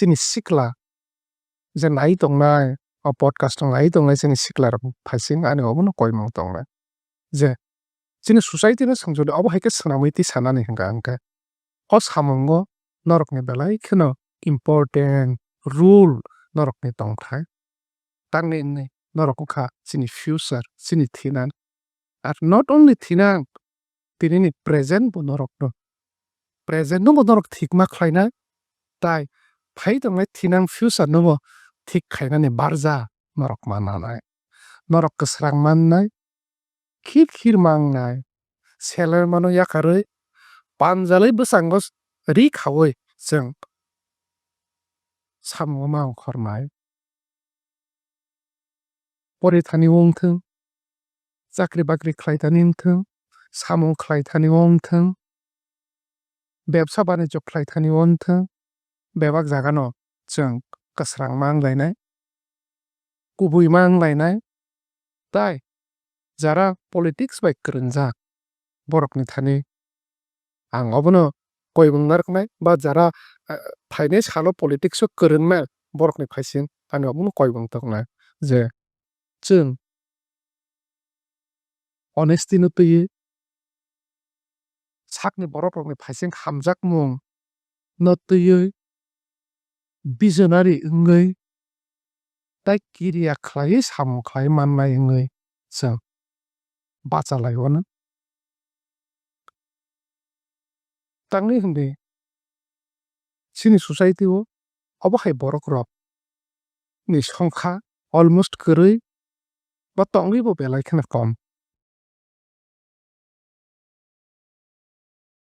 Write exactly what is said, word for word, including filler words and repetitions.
chini sikla je nai tongnai, o podcast no nai tongnai chini sikla rok phaising ani obono koimung tongnai. Je chini society no swngjodi obo hai khe swnamwi twi sanani hwnkha hwnkhe o samungo norokni belai kheno important role norokni tongthai. Tangni hwnwi norok wngkha chini future, chini thinang. Ar not only thinang, tinini present bo norokno, present no bo norok thikma khlainai, tai phai tongnai thinang future no bo thik khainani barja norok mannanai. Norok kwsrang mannai, khir khir mangnai, seleng mano yakarwi, panjalwi bwskango ri khaui chwng samungo ma ongkhornai. Pori thani wng thung, chakri bakri khlai thani wng thung, samung khlai thani wng thung, bebsa banijyo khlai thani wng thung, bebak jagano chwng kwsrang ma wng lainai, kubui ma wng lainai, tai jara politics bai kwrwngjak borokni thani ang obono koimung narwknai, ba jara, eh, phainai salo politics o kwrwngnai borokni phaising ani obono koimung tongnai je chwng honesty no twiwi sakni borok rokni phaising hamjakmung no twiwi visionary wngwi tei kiriya khlaiwi samung khlai mannai wngwi chwng bachalaio. Tangwi hwnwi chini society o obo hai borok rok ni songkha almost kwrwi ba tongwi bo belai kheno kom.